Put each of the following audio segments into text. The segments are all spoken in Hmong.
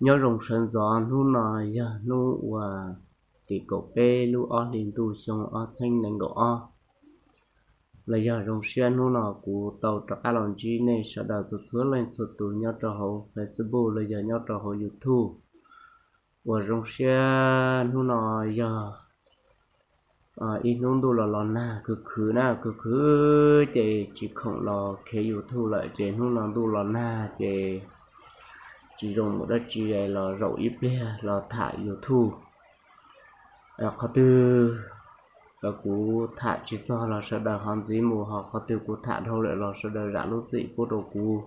Nyob zoo sawv ntxov, hnub no yog hnub uas tim kaum peb lub ob hlis ntuj xyoo ob txhiab nees nkaum ob. Los yog zoo siab hnub no kuv tau rov qab los ntsib nej sawv daws txhua txhua leej txhua tus nyob rau hauv Facebook los yog nyob rau hauv YouTube. Uas zoo siab hnub no yog ib hnub ntuj los los nag khwv khwv na, khwv khwv ces tsis khoom los khev YouTube lawm ces hnub no ntuj los nag ces tsis zoo mus dab tsi los zaum ib pliag los tham YouTube. Qhov twg kuv tham tsis txog los sawv daws ho ntxiv mus, ho qhov twg kuv tham dhau lawm los sawv daws zam lub txim pub rau kuv.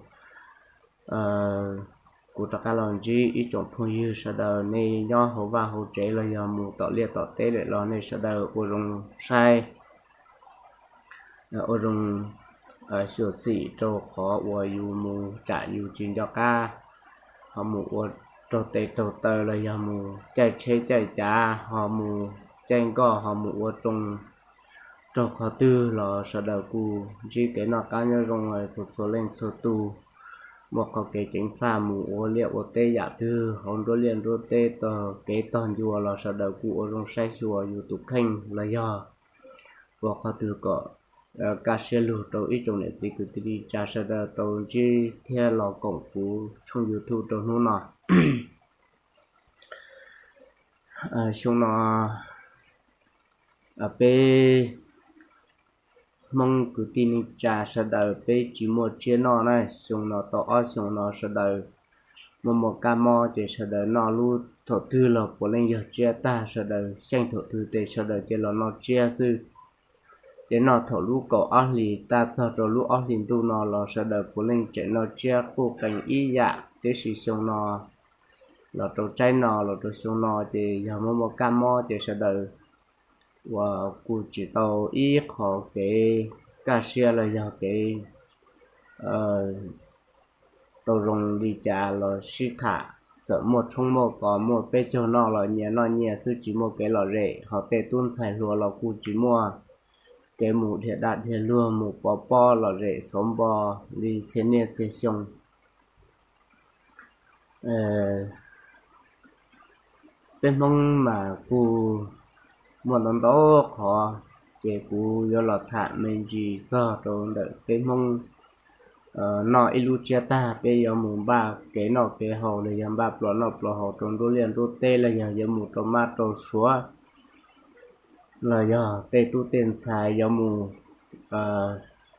Kuv rov qab los ntsib ib tsoom phooj ywg sawv daws, nej nyob hauv vaj hauv tsev los yog mus tom liaj tom teb lawm los nej sawv daws ua zoo saib, ua zoo xyuam xim rau qhov uas yus mus tsam yus tsis nco qab, ho mus ua raug tes raug taw los yog mus caij tsheb caij cav, ho mus caij nkoj, ho mus ua tsoo raug qhov twg los sawv daws kuj ntsib kev noj qab nyob zoo txhua txhua leej txhua tus. Muaj qhov kev ceev faj mus ua liaj ua teb yam twg hauv nruab liaj nruab teb, tog kev tog ncua los sawv daws kuj ua zoo saib xyuas yus tus kheej los yog ua qhov twg kom kaj siab lug rau ib tsoom niam txiv kwv tij neej tsa sawv daws tau ntsib thiab los koom kuv tshooj YouTube rau hnub no. Xyoo no peb Hmoob kwv tij neej tsa sawv daws peb tsis muaj tsiab noj na. Xyoo no tau ob xyoo no sawv daws muaj muaj kab mob ces sawv daws noj lub thaum twg los puav leej yog tsiab tag, sawv daws xyeej thaum twg ces sawv daws cia los noj tsiab xwb. Ces noj thaum lub kaum ob hlis tag txog rau lub ob hlis ntuj no los sawv daws puav leej tseem noj tsiab quj qees ib yam, tiam sis xyoo no los rau tsaib no los rau xyoo no ces yog muaj muaj kab mob ces sawv daws uas kuj tsis tau ib qho kev kaj siab los yog kev tau zoo li cas los sib tham. Txawm muaj tshoob muaj kos muaj peb caug noj los nyias noj nyias xwb, tsis muaj kev lom zem, ho tej tub ntxhais hluas los kuj tsis muaj kev mus dhia dab dhia luag mus pov pob lom zem xov npo li txhia niaj txhia xyoo. Peb Hmoob mas kuj muaj ntau ntau qhov, ces kuv yuav los tham me ntsis txog rau ntawm peb Hmoob noj ib lub tsiab tag peb yuav mus npaj kev noj kev haus los yog npaj pluas noj pluas haus rau nruab liaj nruab teb los yog yuav mus rau mab rau suav los yog tej tub tej ntxhais yuav mus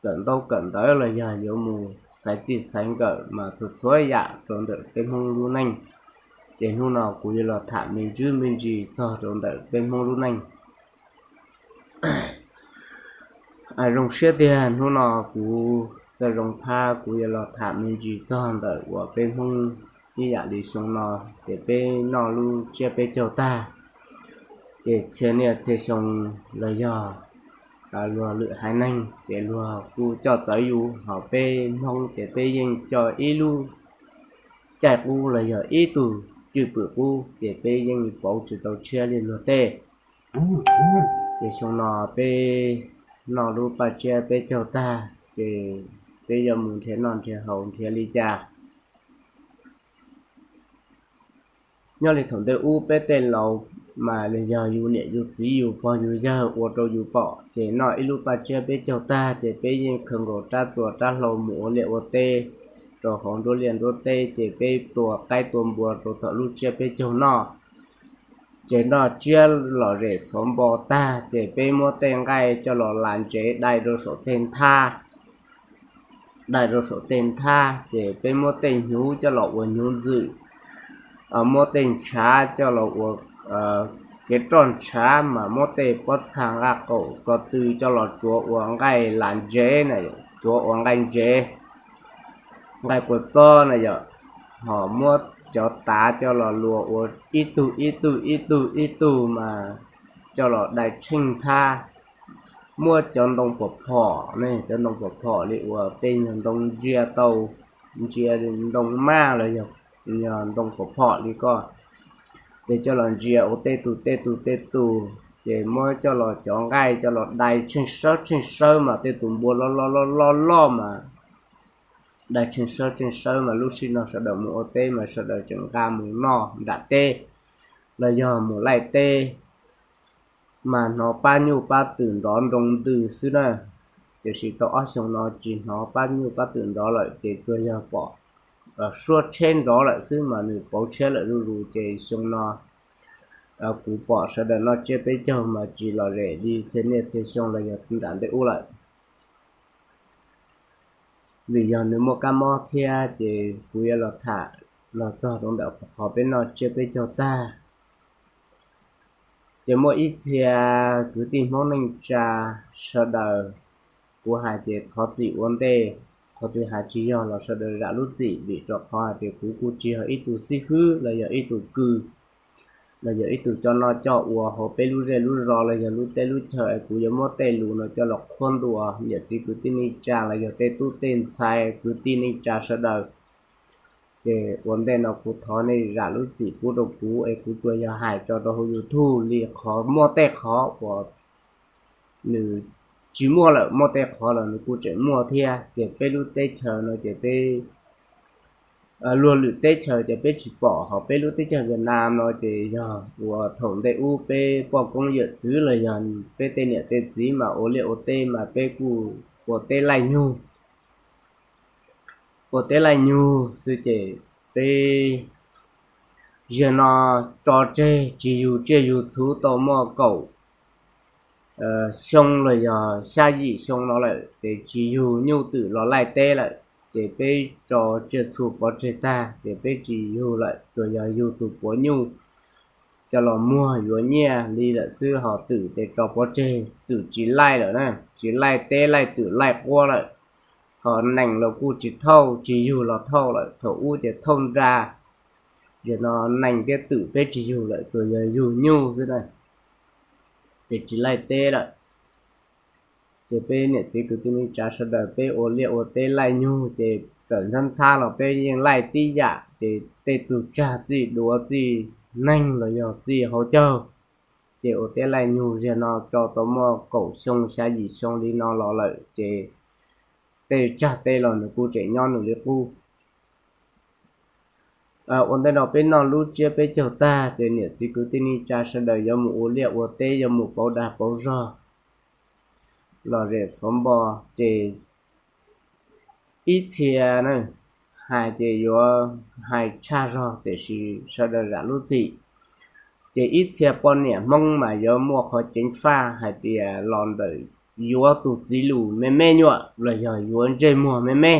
kawm ntaub kawm ntawv los yog yuav mus xaiv txij xaiv nkawm mas txhua txhua yam rau ntawm peb Hmoob lub neej. Ces hnub no kuv yuav los tham me ntsis me ntsis txog rau ntawm peb Hmoob lub neej. Zoo siab tiag hnub no kuv txawj zoo phab kuv yuav los tham me ntsis txog ntawm uas peb Hmoob ib yam li xyoo no ces peb noj lub tsiab peb caug tag, ces txhia niaj txhia xyoo los yog luag lwm haiv neeg ces luag kuj coj txawv yus, ho peb Hmoob ces peb yeej coj ib lub caij qub los yog ib tug cwj pwm qub ces peb yeej pauv tsis tau tshiab li luag tej. Ces xyoo no peb noj lub paj tsiab peb caug tag ces peb yuav mus nrhiav noj nrhiav haus nrhiav li cas? Nyob li thaum ntej ub peb tej laus mas los yog yus niam yus txiv yus pog yus yawg ua rau yus pom, ces noj ib lub paj tsiab peb caug tag ces peb yeej khaws nkaus rab txuas rab hlau mus ua liaj ua teb rau hauv nruab liaj nruab teb, ces peb tua qaib tua npua rau tom lub tsiab peb caug noj. Ces noj tsiab lom zem xov npo tag ces peb muab tej nqaij coj los las ntsev dai rau saum tej nthab, dai rau saum tej nthab ces peb muab tej hnyuv coj los ua hnyuv ntxwm, muab tej ntshav coj los ua kev roj ntshav, mas muab tej pob txha nqaj qaum ko tw coj los tsuav ua nqaij las ntsev na, tsuav ua nqaij ntsev, nqaij kua txob na yom, ho muab cov tav coj los luas ua ib tug ib tug ib tug ib tug mas coj los dai tsheej nthab. Muab cov ntoo pom phom ne, cov ntoo pom phom li uas tej nyuag ntoo ntsia tau, ntsia ntoo maj los yog ntoo pom phom li ko, ces coj los ntsia ua tej tus tej tus tej tus, ces muab coj los cov nqaij coj los dai tsheej sawb tsheej sawb mas tej tus npua loj loj loj loj loj mas Daim tsheej sawb tsheej sawb mas lub sij no sawv daws mus ua teb mas sawv daws tseem nqa mus noj nram teb los yog mus laij teb, mas hnov pab nyuj pab twm nrov nroo ntws xwb na. Tiam sis tau ob xyoo no tsis hnov pab nyuj pab twm nrov lawm ces tsuas yog pom suab tsheb nrov lawm xwb mas nws pauv tshiab lawm zuj zus ces xyoo no kuv pom sawv daws noj tsiab peb caug mas tsis lom zem li txhia niaj txhia xyoo los yog nram ntej ub lawm. Vim yog nws muaj kab mob thiab ces kuv yuav los tham los txog rau ntawm qhov peb noj tsiab peb caug tag. Ces muaj ib txhia kwv tij Hmoob neej tsa sawv daws, kuv hais ces thov txim ua ntej, qhov twg hais tsis yog los sawv daws zam lub txim vim rau qhov hais tias kuv kuj tsis yog ib tug xib fwb los yog ib tug kws los yog ib tug coj noj coj ua hauv peb lub zej lub zos los yog lub teb lub chaw es kuv yuav muab tej lus no coj los qhuab ntuas niam txiv kwv tij neej tsa los yog tej tub tej ntxhais kwv tij neej tsa sawv daws. Ces ua ntej no kuv thov nej zam lub txim pub rau kuv es kuv tsuas yog hais tso rau hauv YouTube li qhov muaj tej qhov uas nws tsis muaj lawm, muaj tej qhov los nws kuj tseem muaj thiab. Ces peb lub teb chaws no ces peb luag lwm teb chaws ces peb tsis pom, ho peb lub teb chaws Vietnam no ces yog uas thaum ntej ub peb poj koob yawm txwv los yog peb tej niam tej txiv mas ua liaj ua teb mas peb kuj ua teb laij nyug, ua teb laij nyug xwb ces peb ziag no tso tseg tsis yug tsiaj yug txhuv tau muaj kaum xyoo los yog xya yim xyoo no lawm ces tsis yug nyuj twm los laij teb lawm. Ces peb tso tsiaj txhu pov tseg tag ces peb tsis yug lawm, tsuas yog yug tus puav nyuj coj los muag yuav nyiaj li lawm xwb, ho twm ces tso pov tseg, twm tsis laij lawm na, tsis laij teb laij twm laij quab lawm. Ho nees los kuj tsis thauj, tsis yug los thauj lawm, thaum ub ces thauj nra. Yog no nees thiab twm peb tsis yug lawm, tsuas yog yug nyuj xwb na, ces tsis laij teb lawm. Ces peb niam txiv kwv tij neej tsa sawv daws peb ua liaj ua teb laij nyug ces txawm ntxhab ntxhab los peb yeej laij tib yam, ces tej tug tsag txij duav txij neeg los yog txij hauv caug. Ces ua teb laij nyug ziag no tso tau muaj kaum xyoo xya yim xyoo li no los lawm ces tej tsag tej los nws kuj tseem nyob nws li qub. Ua ntej no peb noj lub tsiab peb caug tag ces niam txiv kwv tij neej tsa sawv daws yuav mus ua liaj ua teb, yuav mus pauv dag pauv zog los zem xov npo, ces ib txhia na hais ces yuav hais tshaj zog tiam sis sawv daws zam lub txim. Ces ib txhia poj niam Hmoob mas yuav muaj qhov ceev faj hais tias los ntawm yuav tus txiv lus me me nyuam los yog yuav ntsej muag me me.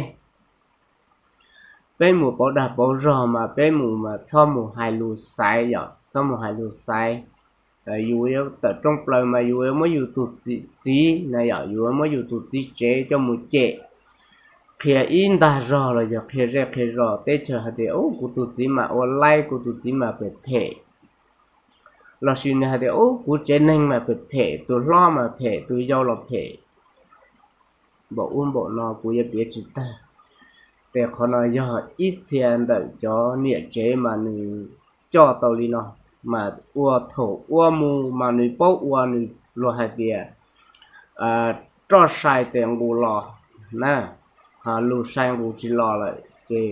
Peb mus pauv dag pauv zog mas peb mus mas txhob mus hais lus xaiv yom, txhob mus hais lus xaiv. Yus yuav tawm rooj plaws mas yus yuav muab yus tus txiv na yom, yus yuav muab yus tus txiv tsev coj mus cem, qhia ib ntag zog los yog qhia zej qhia zos teb chaws hais tias ub kuv tus txiv mas ua laib, kuv tus txiv mas phem phem, los sis nws hais tias ub kuv tsev neeg mas phem phem, tus hlob mas phem, tus yau los phem, npaum ub npaum no kuv yuav piav tsis tag. Ces qhov no yog ib txhia ntawm cov niam tsev mas nws coj tau li no, mas ua thaum ua mus mas nws paub ua, nws luag hais tias roj sai tes nqus los na, lus sai nqus tsis los lawm ces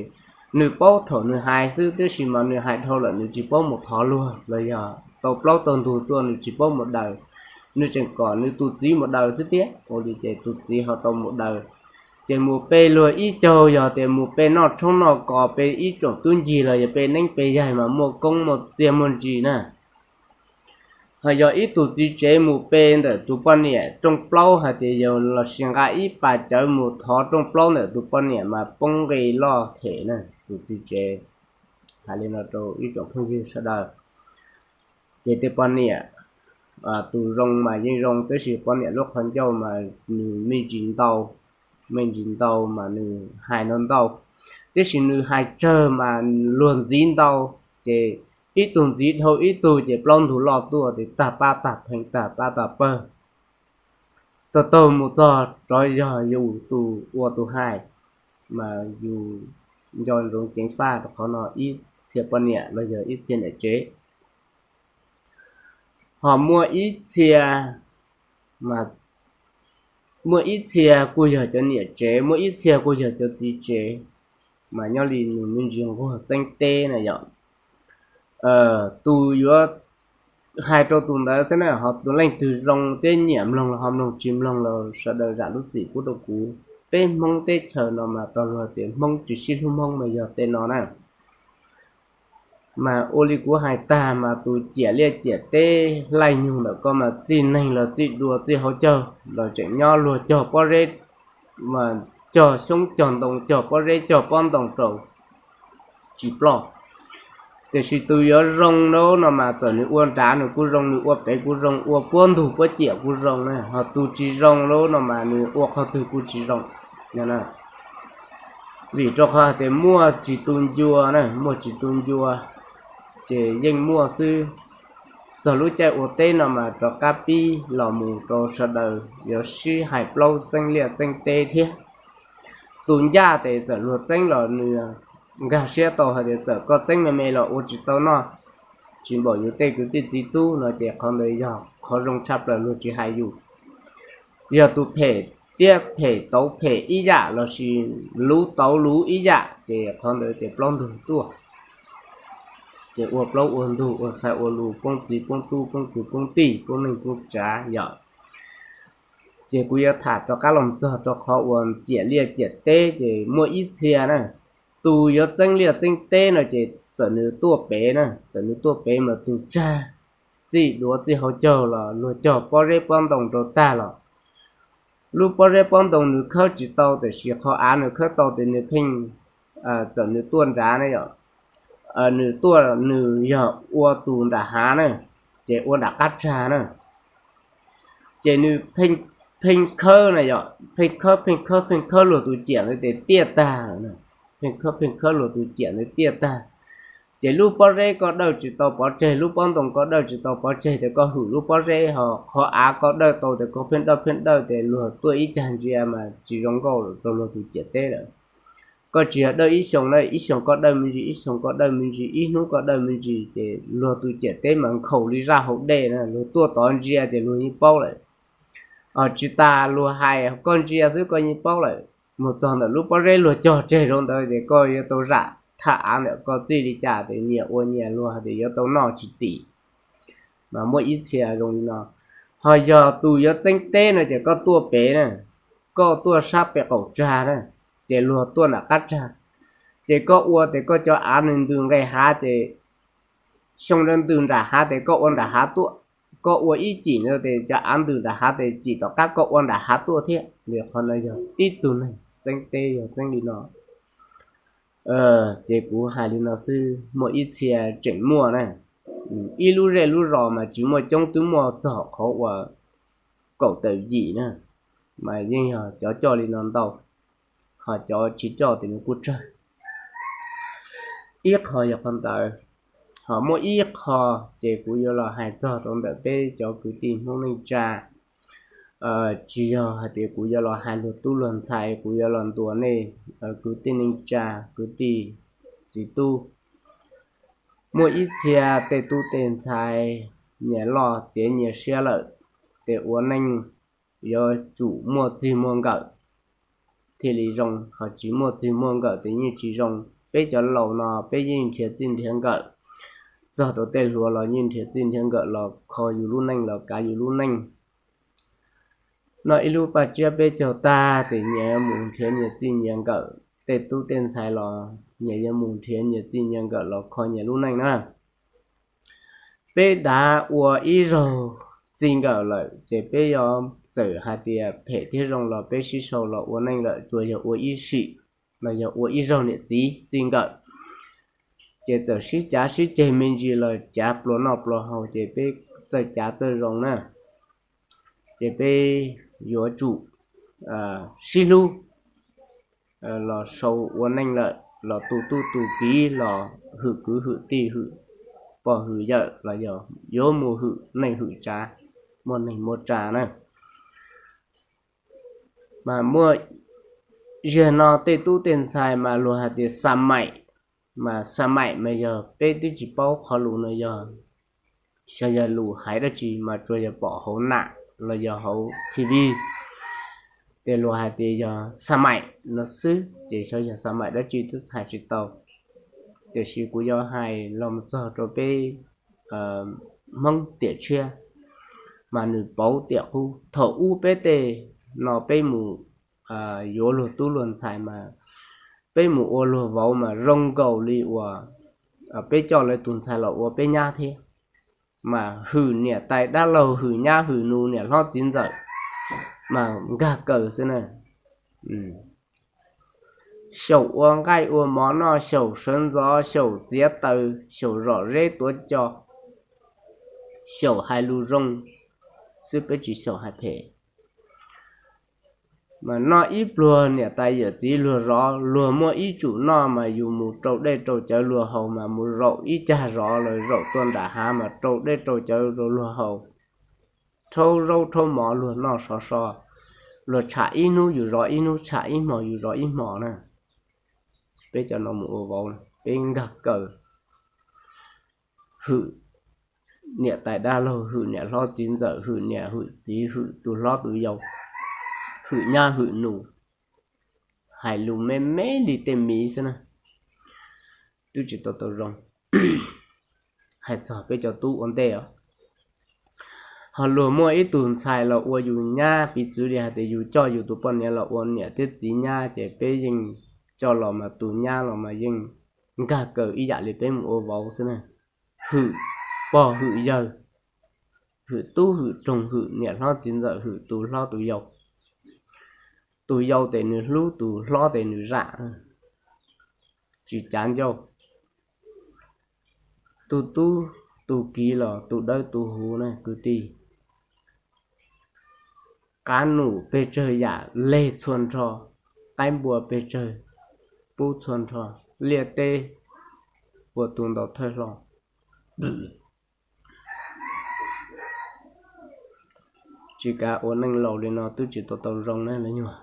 nws paub thaum nws hais xwb, tiam sis mas nws hais dhau lawm nws tsis paub mus thov luag los yog tau plaub tau ntug tuaj nws tsis paub mus daws, nws tseem kom nws tus txiv mus daws xwb thiab. Ua li ces tus txiv ho tau mus daws, ces mus pe luag ib caug, yog tias mus pe noj tshoob noj kos, pe ib tsoom tub ncig los yog pe neeb pe yaig mas muaj koob muaj txiaj muaj ntsis na. Ho yog ib tug txiv tsev mus pe ntawm tus poj niam rooj plaub hais tias yog los sis nqa ib pas cawv mus thov rooj plaub ntawm tus poj niam mas poob nqi loj them na. Tus txiv tsev hais li no rau ib tsoom phooj ywg sawv daws. Ces tej poj niam, tus zoo mas yeej zoo, tab sis poj niam lub qhov ncauj mas nws me ntsis ntau, me ntsis ntau mas nws hais ntau ntau, tiam sis nws hais tsawg mas luag ntxiv ntau, ces ib tug ntxiv dhau ib tug ces plaub ntug loj tuaj ces tag pab tag pheej tag pab tag pawg. Taug taug mus txog tsov yog yus tus ua tus hais, mas yus nco ntsoov ceev faj rau qhov no ib txhia poj niam los yog ib txhia niam tsev. Ho muaj ib txhia mas muaj ib txhia kuj yog cov niam tsev, muaj ib txhia kuj yog cov txiv tsev, mas nyob li nws me ntsis nquag txeeb teb na yom. Tus yuav hais rau tus ntawd xwb na, ho tus leej twg zoo thiab nyiam mloog los ho mloog, tsis mloog los sawv daws zam lub txim pub rau kuv. Peb Hmoob teb chaws no mas tau luag tias Hmoob tsis sib hlub Hmoob mas yog tej no na. Mas ua li kuv hais tag mas tus ciam liaj ciam teb hlais nyug ntawm ko mas txij neeg los txij dua txij hauv caug los tseem nyob luag cog pob zeb, cog xyoob cog ntoo, cog pob zeb cog pob ntoo rau tsis ploj. Tiam sis tus yuav zoo no mas txawm nws ua nrad nws kuj zoo, nws ua pem kuj zoo, ua puab ntug puab ciam kuj zoo na, ho tus tsis zoo no mas nws ua qhov twg kuj tsis zoo. Vim rau qhov tias muaj tsis tu ncua na, muaj tsis tu ncua, ces yeej muaj xwb. Txog lub caij ua teb no mas rov qab pib los mus rau sawv daws yuav sib hais plaub txeeb liaj txeeb teb thiab. Tus ncaj tes txawm luag txeeb los nws nkag siab tau hais tias txawm koj txeeb me me los ua tsis tau noj, tsis npaum yus tej kwv tij txiv tub no ces qhov ntawd yog qhov zoo tshaj plaws luag tsis hais yus. Yog tus phem thiab phem tauv phem ib yam lossis luv tauv luv ib yam ces qhov ntawd ces plaub ntug tuaj, ces ua plaub ua ntug ua xaiv ua lus poob txiv poob tub poob kwv poob tij poob neej poob tsav yom. Ces kuv yuav tham rov qab los txog rau qhov uas ciam liaj ciam teb ces muaj ib txhia na, tus yuav txeeb liaj txeeb teb no ces txawm nws tuaj pem na, txawm nws tuaj pem mas tus tsag txij duav txij hauv caug los luag cog pob zeb pob ntoo rau tag los lub pob zeb pob ntoo nws khawb tsis tau tiam sis qhov av nws khawb tau ces nws pheej, txawm nws tuaj nrad ne yom, nws tuaj nws yog ua tus nram hav na, ces ua nram qab tsag na, ces nws pheej khawb na yom, pheej khawb pheej khawb pheej khawb luag tus ciam ntawd ces tiaj tag, pheej khawb pheej khawb luag tus ciam ntawd tiaj tag. Ces lub pob zeb koj dawj tsis tau pov tseg, lub pob ntoo koj dawj tsis tau pov tseg ces koj hwm lub pob zeb, ho qhov av koj dawj tau ces koj pheej dawj pheej dawj ces luag tuaj ib cag ntsia mas tsis zoo nkauj rau luag tus ciam teb lawm. Koj tsis yog dawj ib xyoos na, ib xyoos koj dawj me ntsis, ib xyoos koj dawj me ntsis, ib hnub koj dawj me ntsis ces luag tus ciam teb mas nkhaus li zaj hauv dej na, luag tuaj tod ntsia ces luag yeej paub lawm. Tsis tas luag hais koj ntsia xwb koj yeej paub lawm. Mus txog ntawm lub pob zeb luag cog tseg rau ntawd ces koj yuav tau zam thaj av ntawm koj txij li cas ces nyias ua nyias luag tias yuav tau noj tsis tim. Mas muaj ib txhia zoo li no. Ho yog tus yuav txeeb teb no ces koj tuaj pem na, koj tuaj sab pem qaum tsag na, ces luag tuaj nram qab tsag, ces koj ua ces koj cov av nws ntws nqes hav ces xyoo ntawd ntws nram hav ces koj ua nram hav tuaj, koj ua ib cim ntawd ces cov av ntws nram hav ces cim tom qab koj ua nram hav tuaj thiab. Vim qhov no yog tib tug neeg txeeb teb yog txeeb li no. Ces kuv hais li no xwb, muaj ib txhia tseem muaj na, ib lub zej lub zos mas tsis muaj coob, twb muaj txog qhov uas kaum tawm yim na, mas yeej yog cov coj li no ntau, ho cov tsis coj ces nws kuj tsawg. Ib qho yog qhov ntawd, ho muaj ib qho ces kuv yuav los hais txog rau ntawm peb cov kwv tij Hmoob neej tsa. Tsis yog hais tias kuv yuav los hais luag tub luag ntxhais, kuv yuav los ntuas nej kwv tij neej tsa, kwv tij txiv tub. Muaj ib txhia tej tub tej ntxhais nyias loj tiav nyias siab lawm, ces ua neej yuav tsum muaj txig muaj nkawm thiaj li zoo, ho tsis muaj txig muaj nkawm ces yeej tsis zoo. Peb cov laus no peb yeej nrhiav txij nrhiav nkawm, txog rau tej hluas los yeej nrhiav txij nrhiav nkawm los kho yus lub neej los kav yus lub neej. Noj ib lub paj tsiab peb caug tag ces nyias mus nrhiav nyias txij nyias nkawm, tej tub tej ntxhais los nyias yuav mus nrhiav nyias txij nyias nkawm los kho nyias lub neej na. Peb dav ua ib zaug txij nkawm lawm ces peb yuav txawm hais tias phem thiab zoo los peb sib sau los ua neej lawm tsuas yog ua ib sim los yog ua ib zaug niam txiv txij nkawm. Ces txawm sib cav sib ceg me ntsis los cav pluas noj pluas haus ces peb txawj cav txawj zoo na. Ces peb yuav tsum sib hlub los sau ua neej lawm los tu tub tu kiv los hwm kwv hwm tij hwm pog hwm yawm los yog yuav mus hwm neej hwm tsav, muaj neeg muaj tsav na. Mas muaj, ziag no tej tub tej ntxhais mas luag hais tias xa maim, mas xa maim mas yog peb twb tsis paub qhov lus no yog, xyov yog lus hais dab tsi mas tsuas yog pom hauv nam los yog hauv T V. Ces luag hais tias yog xa maim no xwb, ces xyov yog xa maim dab tsi twb txhais tsis tau. Tiam sis kuv yuav hais los mus txog rau peb Hmoob tiam tshiab, mas nws pauv tiam qub. Thaum ub peb tej no peb mus yuav luag tub luag ntxhais mas peb mus ua luag vauv mas zoo nkaus li uas peb coj lawv tus ntxhais los ua peb nyab thiab. Mas hwm niam tais dab laug, hwm nyab hwm nus, niam hlob txiv ntxawm, mas nkag kaws xwb na. Xyaum ua nqaij ua mov noj, xyaum sawv ntxov, xyaum txiav taws, xyaum zom zeb tuav co, xyaum hais lus zoo xwb, peb tsis xyaum hais phem. Mas noj ib pluag niam tais yawm txiv luag zov, luag muaj ib tsum noj mas yus mus rau dej rau cawv luag haus, mas mus zaum ib cag zov los zaum tuaj nram hav mas rau dej rau cawv rau luag haus. Rhaub zaub rhaub mov luag noj sov so, luag tsham ib hnub yus zov ib hnub, tsham ib hmos yus zov ib hmos na. Peb cov no mus ua vauv, peb nkag kaws hwm niam tais dab laug, hwm niam hlob txiv ntxawm, hwm niam hwm txiv, hwm tus hlob tus yau, hwm nyab hwm nus, hais lus me me li tej miv xwb na, twb tsis tau tau zoo. Hais txog peb cov tub ua ntej os, ho luag muaj ib tug ntxhais los ua yus nyab, piv txwv li hais tias yus coj yus tus poj niam los ua niam thiab txiv nyab, ces peb yeej coj los mas tus nyab los mas yeej nkag kaws ib yam li peb mus ua vauv xwb na. Hwm pog hwm yawg, hwm tub hwm roog, hwm niam hlob txiv ntxawm, hwm tus hlob tus yau. Tus yau tes nws hlub, tus hlob tes nws zam, tsis cav ncauj. Tus tub tus kiv los tus dawb tus huv na kwv tij. Qab num pes tsawg yam leg txhua nrho, qaib npua pes tsawg pub txhua nrho, liaj teb ua tus ntaus thawj hlo. Tsis kav ua neej laus li no twb tsis tau tau zoo na lawv nyuag.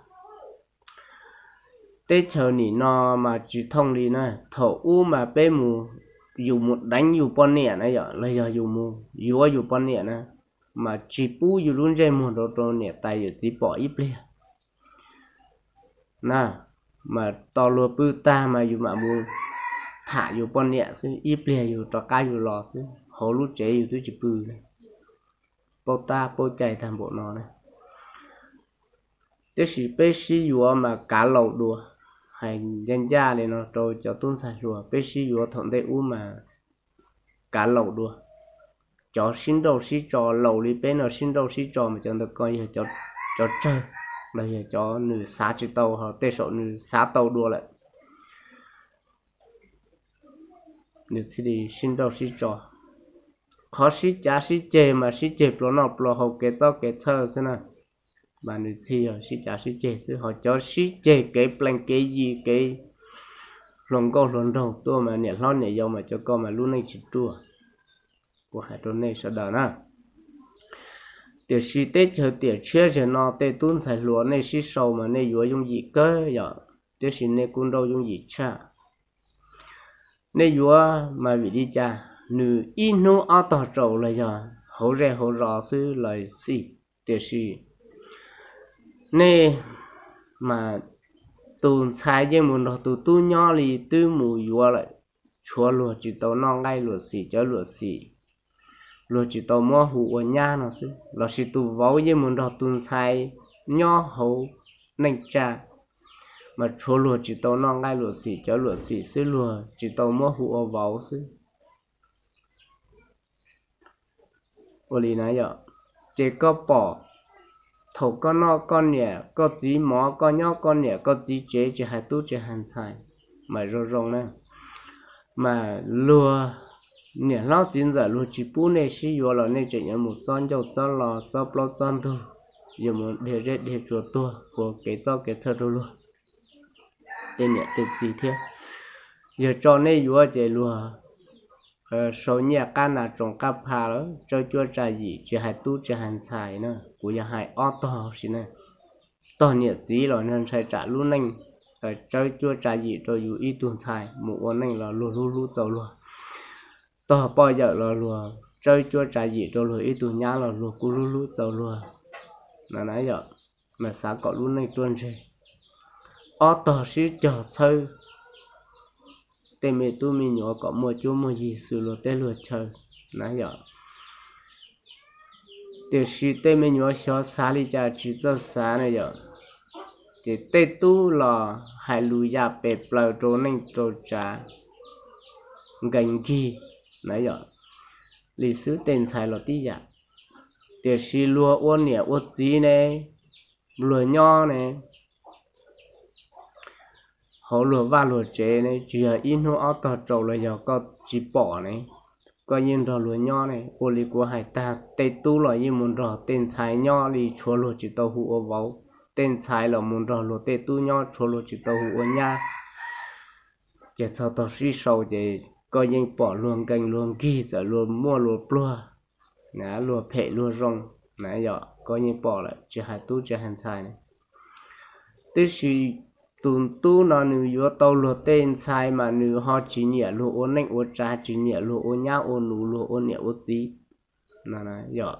Teb chaws nim no mas tsis thooj li na. Thaum ub mas peb mus, yus mus deev yus poj niam na yom, los yog yus mus yuav yus poj niam na, mas tsis pub yus lub ntsej muag rau rau niam tais yawm txiv pom ib pliag na. Mas tos luag pw tag mas yus mam mus tham yus poj niam xwb, ib pliag yus rov qab yus los xwb, hauv lub tsev yus twb tsis pw. Paub tab paub cai tag npaum no na. Tiam sis peb sib yuav mas kav laus dua. Hais ncaj ncaj li no rau cov tub ntxhais hluas, peb sib yuav thaum ntej ub mas kav laus dua. Cov sib nrauj sib tso laus li peb no sib nrauj sib tso mas cov ntawd ko yog cov tsawg, los yog cov nws xav tsis tau, ho tej zaum nws xav tau dua lawm, nws thiaj li sib nrauj sib tso. Qhov sib cav sib ceg mas sib ceg pluas noj pluas haus kev txob kev txhawj xwb na. Mas nws thiaj yog sib cav sib ceg xwb, ho cov sib ceg kev plees kev yi, kev hluas nkauj hluas nraug tuaj mas niam hlob niam yau mas cov ko mas lub neej tsis ruaj. Kuv hais rau nej sawv daws na. Tiam sis teb chaws tiam tshiab zaum no tej tub ntxhais hluas nej sib sau mas nej yuav yooj yim kawg yom, tiam sis nej kuj nrauj yooj yim tshaj. Nej yuav mas vim li cas? Nws ib hnub ob tog tsaus los yog hauv zej hauv zos xwb los xij, tiam sis nej mas tus ntxhais yeej mus nrog tus tub nyob li twb mus yuav lawm, tshuav luag tsis tau noj nqaij luam xim cov luam xim, luag tsis tau muab hu ua nyab no xwb, lossis tus vauv yeej mus nrog tus ntxhais nyob hauv neej tsa, mas tshuav luag tsis tau noj nqaij luam xim cov luam xim xwb, luag tsis tau muab hu ua vauv xwb. Ua li na yom, ces koj pom thaum koj noj koj niam koj txiv mov, koj nyob koj niam koj txiv tsev, tsis hais tub tsis hais ntxhais, mas zoo zoo na, mas luag niam hlob txiv ntxawm luag tsis pub nej sib yuav los nej tseem yuav mus txob ncauj txob lo, txob plaub txob ntug, yuav mus dhia zeb dhia tsua tuag ua kev txob kev txhawj rau luag tej niam tej txiv thiab. Yog tso nej yuav ces luag sau nyiaj qab nas tsoos qab pha lawm, tsawb cuab tsa yim, tsis hais tub tsis hais ntxhais na, kuv yog hais ob tog si na. Tog niam txiv los ntshai tsam lub neej tsawb cuab tsa yim rau yus ib tug ntxhais mus ua neej los luag hlub hlub txaus luag. Tog poj yawm los luag tsawb cuab tsa yim rau luag ib tug nyab los luag kuj hlub hlub txaus luag. No na yom, mas xav kom lub neej ruaj ntseg. Ob tog sib cog txhawb tej me tub me nyuam kom muaj cuab muaj yig xws luag teb luag chaw na yom. Tiam sis tej me nyuam xyov xav li cas tsis txawj xav na yom, ces tej tub los hais lus ya pes plaws rau neej rau tsav nkees nkig na yom, li xwb tej ntxhais los tib yam. Tiam sis luag ua niam ua txiv ne, luag nyob ne, hauv luag vaj luag tsev ne, tsis yog ib hnub ob tog rau los yog koj tsis pom ne, koj yeej nrog luag nyob ne. Ua li kuv hais tag, tej tub los yeej mus nrog tej ntxhais nyob li tshuav luag tsis tau hu ua vauv, tej ntxhais los mus nrog luag tej tub nyob tshuav luag tsis tau hu ua nyab. Ces txog tog sib sau ces koj yeej pom luag nkees luag nkig, txawm luag muaj luag pluag, luag phem luag zoo na yom, koj yeej pom lawm, tsis hais tub tsis hais ntxhais na. Tiam sis tus tub no nws yuav tau luag tej ntxhais mas nws ho tsis nyiam luag ua neej ua tsav, tsis nyiam luag ua nyab ua nus, luag ua niam ua txiv. Yog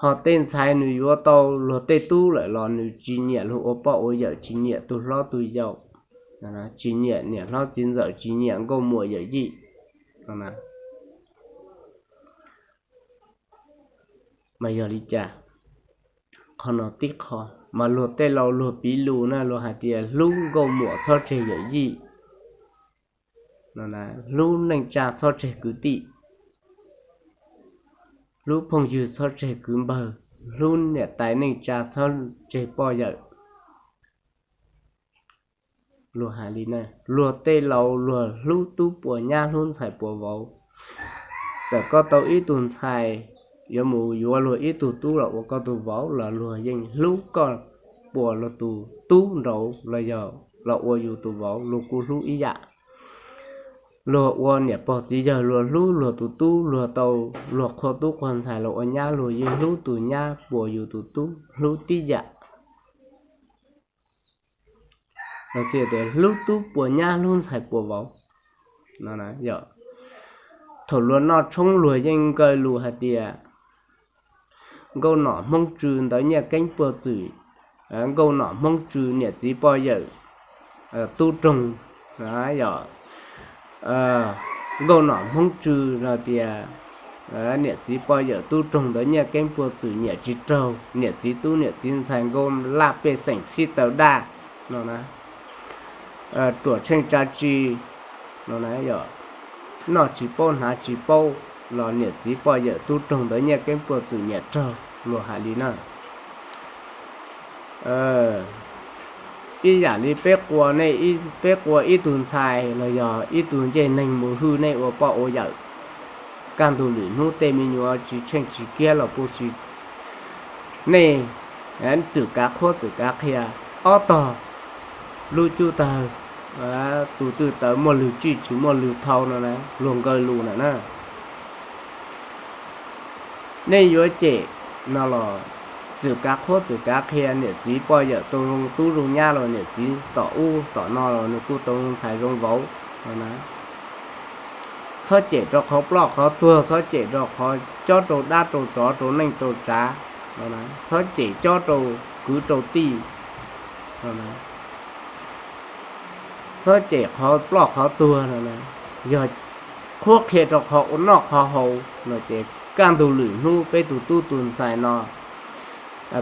ho tej ntxhais nws yuav tau luag tej tub lawm los nws tsis nyiam luag ua poj ua yawm, tsis nyiam tus hlob tus yau, tsis nyiam niam hlob txiv ntxawm, tsis nyiam nkauj muam yawm yij. Mas yog li cas? Qhov no tib qho, mas luag tej laus luag piv lus na, luag hais tias hlub nkauj muam txhob tseg yawm yij, hlub neej tsa txhob tseg kwv tij, hlub phooj ywg txhob tseg kwv npawg, hlub niam tais neej tsa txhob tseg poj yawm. Luag hais li na, luag tej laus luag hlub tub puas nyab hlub ntxhais puas vauv. Txawm koj tau ib tug ntxhais yuav mus yuav luag ib tug tub los ua koj tus vauv los luag yeej hlub koj puas luag tus tub nraud los yog los ua yus tus vauv, luag kuj hlub ib yam. Luag ua niam pog txiv yawg luag hlub luag tus tub, luag tau luag qhua tub qhua ntxhais los ua nyab luag yeej hlub tus nyab puas yus tus tub hlub tib yam. Hlub tub puas nyab hlub ntxhais puas vauv. Thaum luag noj tshoob luag yeej nkaw lus hais tias nkauj nom hmoob tsw ntawv nyiaj keeb puag txwm, nkauj nom hmoob tsw niam txiv poj yawm tub roog, yog nkauj nom hmoob tsw los tias niam txiv poj yawm tub roog ntawv nyiaj keeb puag txwm nyiam tsis raug, niam txiv tub niam txiv ntxhais nkauj laj pej xeem xib taws daj no, ruam tsheej tsa tsi no, yog noj tsis paub hnav tsis paub los niam txiv poj yawm tub roog ntawv nyiaj keeb puag txwm nyiam raug, luag hais li na. Ib yam li peb qua nej, peb qua ib tug ntxhais los yog ib tug ncej neeg mus hwj nej ua poj ua yawm, kaj ntug lwm hnub tej me nyuam tsis tsheej tsis kiab los puj si, nej txwm kav qhuab txwm kav qhia, ob tog lub cub tawg, tus twj tawv muaj lwg tsij tsis muaj lwg thau no na, luag nkaw lus na na. Nej yuav cem no los txwm kav qhuab txwm kav qhia, niam txiv poj yawm tau zoo tub zoo nyab los niam txiv tom ub tom no los nws kuj tau zoo ntxhais zoo vauv no na. Txhob cem rau qhov ploj qhov tuag, txhob cem rau qhov cob rau dab rau tsov rau neej rau tsav no, txhob cem cob rau kwv rau tij no, txhob cem qhov ploj qhov tuag no, yog qhuab qhia rau qhov ua noj qhov haus no ces kaj ntug lwm hnub peb tus tub tus ntxhais no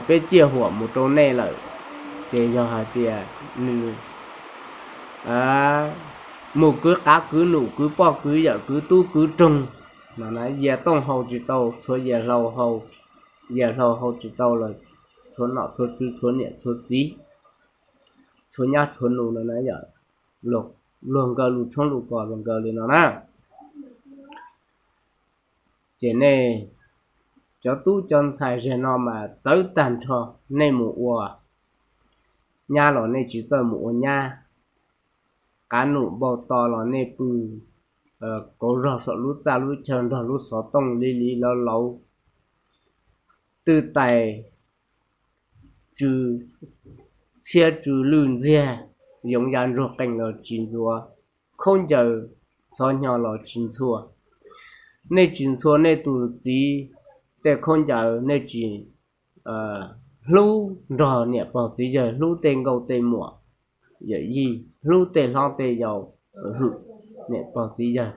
peb ciaj huam mus rau nej lawm, ces yog hais tias nws mus kwv qav kwv num kwv poj kwv yawm kwv tub kwv roog no na, yias tooj haus tsis tau, tshuav yias hlau haus, yias hlau haus tsis tau los tshuav nom tshuav tswv tshuav niam tshuav txiv, tshuav nyab tshuav nus no na yom, luag nkaw lus tshoob lus kos luag nkaw li no na. Ces nej cov tub cov ntxhais zeg no mas txawv tag nrho, nej mus ua nyab los nej tsis txawj mus ua nyab, qav num npau to los nej pw kauv zog saum lub txaj lub chaw nrog lub xov tooj li li lauv lauv, twj tais tsw txhiab tsw lwj ntxiag, yoov ya ntsuag qees los tsis ntxuav, khaub ncaws ntxhov hnyo los tsis ntxhua. Nej tsis ntxhua nej tus txiv tej khaub ncaws, nej tsis hlub nrog niam pog txiv yawg, hlub tej nkauj tej muam yawm yij, hlub tej hlob tej yau, hwm niam pog txiv yawg.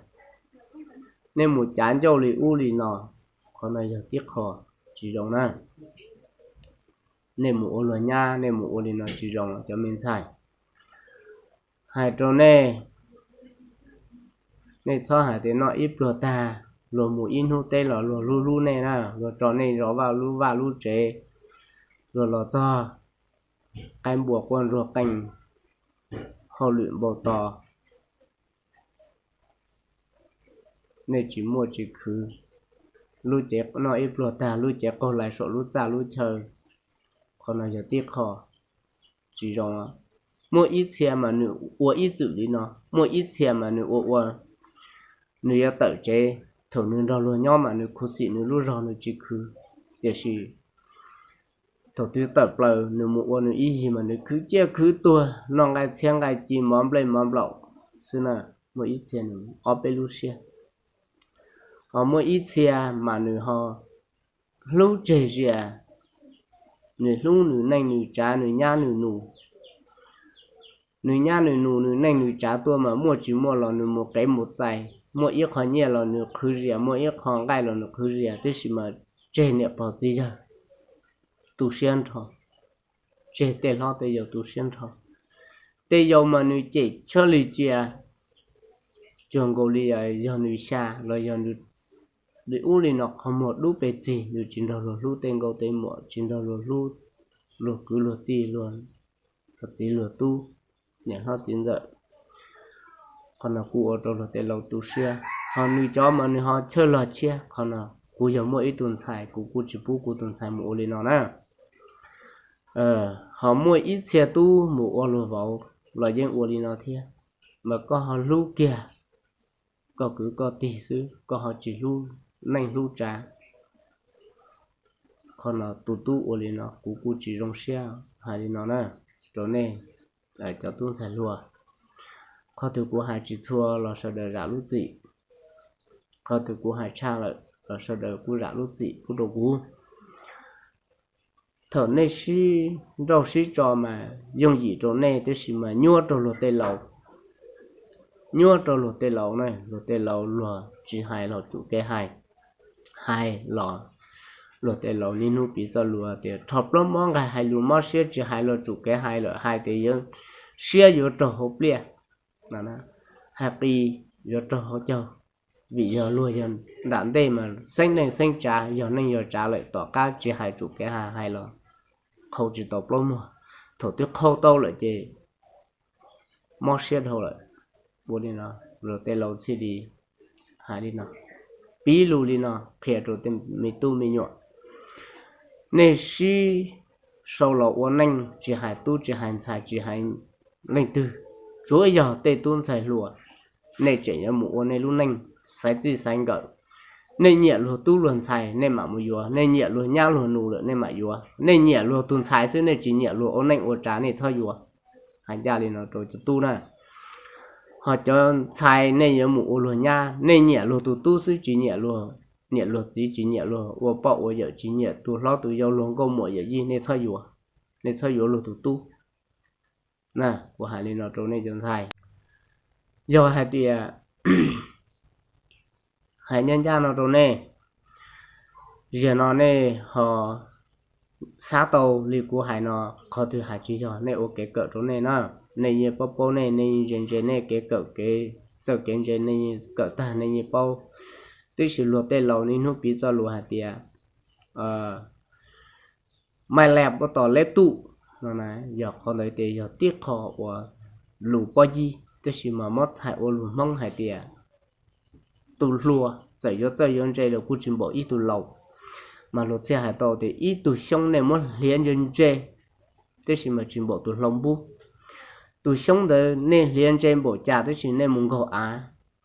Nej mus cav ncauj li ub li no, qhov no yog tib qho tsis zoo na. Nej mus ua luag nyab, nej mus ua li no tsis zoo cov me ntxhais. Hais rau nej, nej txhob hais tias noj ib pluag tag, luag mus ib hnub teb los luag hlub hlub nej na, luag tso nej zov vaj lub vaj lub tsev, luag los txog qaib npua quaj ntsuag qees, hauj lwm npau tos, nej tsis muaj tsis khwv, lub cev noj ib pluag tag lub cev qaug lais saum lub txaj lub chaw. Qhov no yog tib qho tsis zoo. Muaj ib txhia mas nws ua ib txwm li no, muaj ib txhia mas nws ua ua, nws yuav tawm tsev, thaum nws nrog luag nyob mas nws khuv xim nws lub zog nws tsis khwv, tiam sis thaum twg tawm plaws nws mus ua nws ib yig mas nws khwv ciaj khwv tuag, noj nqaij txhiab nqaij ci mov nplej mov nplaum xwb na. Muaj ib txhia nws ob peb lub siab. Ho muaj ib txhia mas nws ho hlub tseg zias, nws hlub nws neej nws tsav nws nyab nws nus. Nws nyab nws nus nws neej nws tsav tuaj mas muaj tsis muaj los nws mus qev mus txais, muaj ib qho nyiaj los nws qhwv zias, muaj ib qho nqaij los nws qhwv zias, tiam sis mas tseg niam pog txiv yawg tu siab nrho, tseg tej hlob tej yau tu siab nrho. Tej yau mas nws cem tshaj li cia, cuag nkaus li yog nws xya los yog nws li ub li no qhov muag dub pes txig, nws tsis nrog luag hlub tej nkauj tej muam, tsis nrog luag hlub luag kwv luag tij, luag txiv luag tub, niam hlob txiv ntxawm. Qhov no kuj ua rau luag tej laus tu siab, ho nws cov mas nws ho chawj log thiab. Qhov no kuv yog muaj ib tug ntxhais kuv kuj tsis pub kuv tus ntxhais mus ua li no na. Ho muaj ib txhia tub mus ua luag vauv los yeej ua li no thiab, mas koj ho hlub kiag koj kwv koj tij xwb, koj ho tsis hlub neej hlub tsav. Qhov no tus tub ua li no kuv kuj tsis zoo siab hais li no na rau nej cov tub ntxhais hluas. Qhov twg kuv hais tsis txhua los sawv daws zam lub txim, qhov twg kuv hais tshaj lawm los sawv daws kuj zam lub txim pub rau kuv. Thaum nej sib nrauj sib tso mas yooj yim rau nej, tiam sis mas nyuaj rau luag tej laus. Nyuaj rau luag tej laus na, luag tej laus luag tsis hais los tsum kev hais, hais los luag tej laus niaj hnub piv txoj lus tias rho plaub mob nqaij hais lus mob siab, tsis hais los tsum kev hais, lawm hais tias yuav siab yuav raug hauv pliaj, hais qis yuav raug hauv caug. Vim yog luag yog nram ntej mas xeeb neej xeeb tsav, yog neej yog tsav lawm, tom qab tsis hais tsum kev hais, hais los qhau tsis tau plaub muag. Thaum twb qhau tau lawm ces mob siab dhau lawm. Ua li no, luag tej laus thiaj li hais li no, piv lus li no qhia rau tej me tub me nyuam. Nej sib sau los ua neej, tsis hais tub tsis hais ntxhais tsis hais leej twg, tsuav yog tej tub ntxhais hluas, nej tseem yuav mus ua nej lub neej xaiv txij xaiv nkawm. Nej nyiam luag tub luag ntxhais nej mam mus yuav, nej nyiam luag nyab luag nus lawm nej mam yuav, nej nyiam luag tus ntxhais xwb nej tsis nyiam luag ua neej ua tsav nej txhob yuav. Hais ncaj li no rau cov tub na. Ho cov ntxhais nej yuav mus ua luag nyab, nej nyiam luag tus tub xwb tsis nyiam luag niam luag txiv, tsis nyiam luag ua poj ua yawm, tsis nyiam tus hlob tus yau luag nkauj muam yawm yij, nej txhob yuav, nej txhob yuav luag tus tub. Na, kuv hais li no rau nej cov ntxhais. Yog hais tias hais ncaj ncaj no rau nej, ziag no nej ho xav tau li kuv hais no, qhov twg hais tsis yog nej ua kev kawm rau nej na. Nej yeej paub paub nej, nej yeej ntse ntse nej kev kawm kev txawj kev ntse, nej yeej kawm tag nej yeej paub. Tiam sis luag tej laus niaj hnub piv txoj lus hais tias maj laj pab tos leb tuj no, yog qhov ntawd tias yog tib qho uas lus pob yib, tiam sis mas muab txhais ua lus Hmoob hais tias tus hluas txawm yuav txawj yuav ntse los kuj tsis npaum ib tug laus. Mas luag thiaj hais tau tias ib tug xyoob nej muab hliav ntse ntse, tiam sis mas tsis npaum tus hlau npub. Tus xyoob ntawd nej hliav ntse npaum cas tiam sis nej mus nkaug av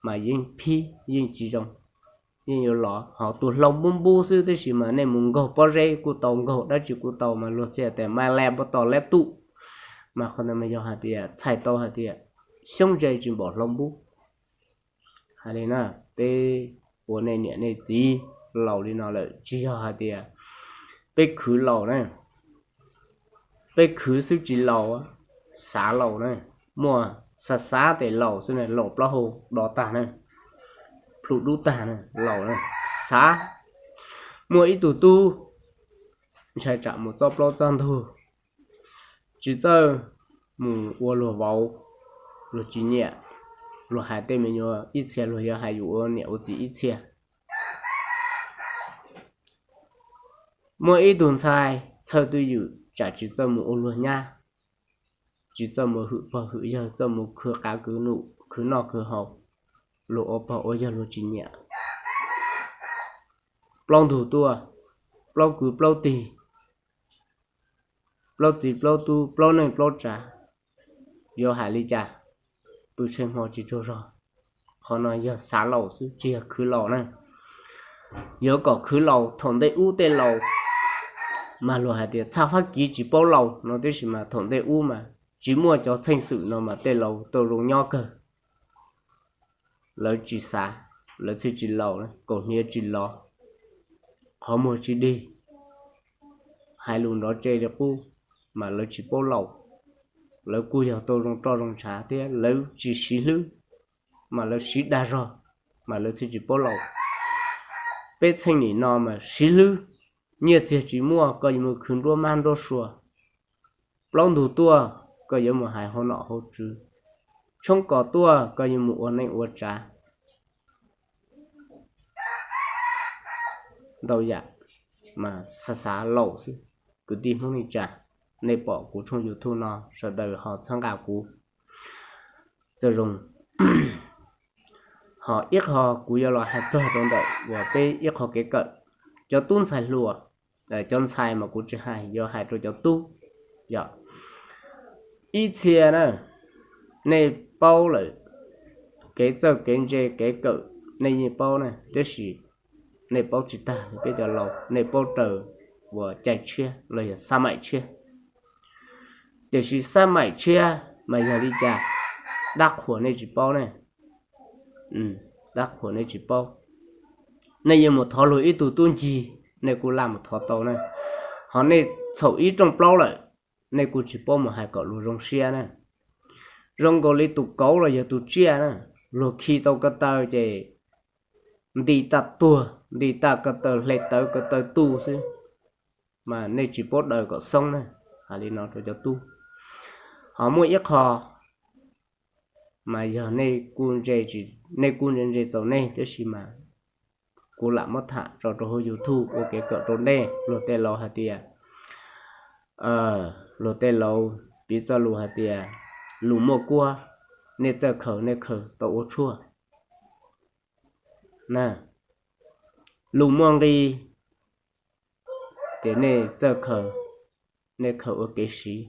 mas yeej phib yeej tsis zoo, yeej yuav lov. Ho tus hlau npub npub xwb tiam sis mas nej mus nkaug pob zeb kuj tau, nkaug dab tsi kuj tau, mas luag thiaj tias maj laj pab tos leb tuj. Mas qhov ntawd mas yog hais tias txhais tau hais tias xyoob ntse tsis npaum hlau npub. Hais li na, peb ua nej niam nej txiv laus li no lawm, tsis yog hais tias peb khwv laus na. Peb khwv xwb tsis laus, xav laus na, muaj xav xav tes laus xwb na, laus plaub hau do tag na, plhu dub tag na, laus na, xav. Muaj ib tug tub ntshai tsam mus txob plaub txob ntug, tsis txawj mus ua luag vauv, luag tsis nyiam, luag hais tej me nyuam ib txhia, luag yuav hais yus ua niam ua txiv ib txhia. Muaj ib tug ntxhais txhawj twj ywm tsam tsis txawj mus ua luag nyab, tsis txawj mus hwm pog hwm yawg, txawj mus khwv qav khwv num, khwv noj khwv haus, luag ua pog ua yawg luag tsis nyiam. Plaub ntug tuaj, plaub kwv plaub tij, plaub txiv plaub tub, plaub neej plaub tsav, yuav hais li cas, pw tsheej hmo tsis tsaug zog. Qhov no yog xav laus xwb, tsis yog khwv laus na. Yuav kom khwv laus thaum ntej ub tej laus mas luag hais tias txhaj fab kiv tsis paub laus no, tiam sis mas thaum ntej ub mas tsis muaj cov txheej xwm no mas tej laus tau zoo nyob kawg. Lawv tsis xav, lawv thiaj tsis laus, kaus hniav tsis lov, qhov muag tsis dig, hais lus nrov tse li qub, mas lawv tsis paub laus. Lawv kuj yog tau zoo roj zoo tshav thiab lawv tsis siv hlwb, mas lawv siv dag zog, mas lawv thiaj tsis paub laus. Peb txheej nim no mas siv hlwb, nyiaj txiag tsis muaj koj yuav mus khwv nruab mab nruab sua. Plaub ntug tuaj koj yuav mus hais hauv nom hauv tswv, tshoob kos tuaj koj yuav mus ua neej ua tsav. Ntau yam mas xav xav laus xwb. Kwv tij Hmoob neej tsa, nej pom kuv tshooj YouTube no sawv daws ho txhawb nqa kuv txawm zoo. Ho ib qho kuv yuav los hais txog rau ntawm uas peb ib qho kev kawm, cov tub ntxhais hluas, cov ntxhais mas kuv tsis hais, yuav hais rau cov tub. Yog ib txhia na, nej paub lawm, kev txawj kev ntse kev kawm nej yeej paub na, tiam sis nej paub tsis tag li peb cov laus, nej paub raws uas cai tshiab los yog xab maim tshiab. Tiam sis xab maim tshiab mas yog li cas, dab qhuas nej tsis paub ne. Dab qhuas nej tsis paub. Nej yuav mus thov luag ib tug tub ncig, nej kuj lam mus thov tau na. Ho nej txhaum ib rooj plaub lawm, nej kuj tsis paub mus hais kom luag zoo siab na. Zoo nkaus li tus kauv los yog tus tsiaj na, luag khi tau ko taw ces nti tag tuag, nti tag ko taw hle tawv ko taw tu xwb, mas nej tsis paub daws kom xoob na. Hais li no rau cov tub. Ho muaj ib qho mas yog nej kuj ntse txaus nej, tiam sis mas kuv lam muab tham tso rau hauv YouTube ua kev kawm rau nej. Luag tej laus hais tias, luag tej laus piv txoj lus hais tias, lus muaj kuab, nej txawj khaws nej khaws tau ua tshuaj na, lus muaj nqi, ces nej txawj khaws, nej khaws ua kev siv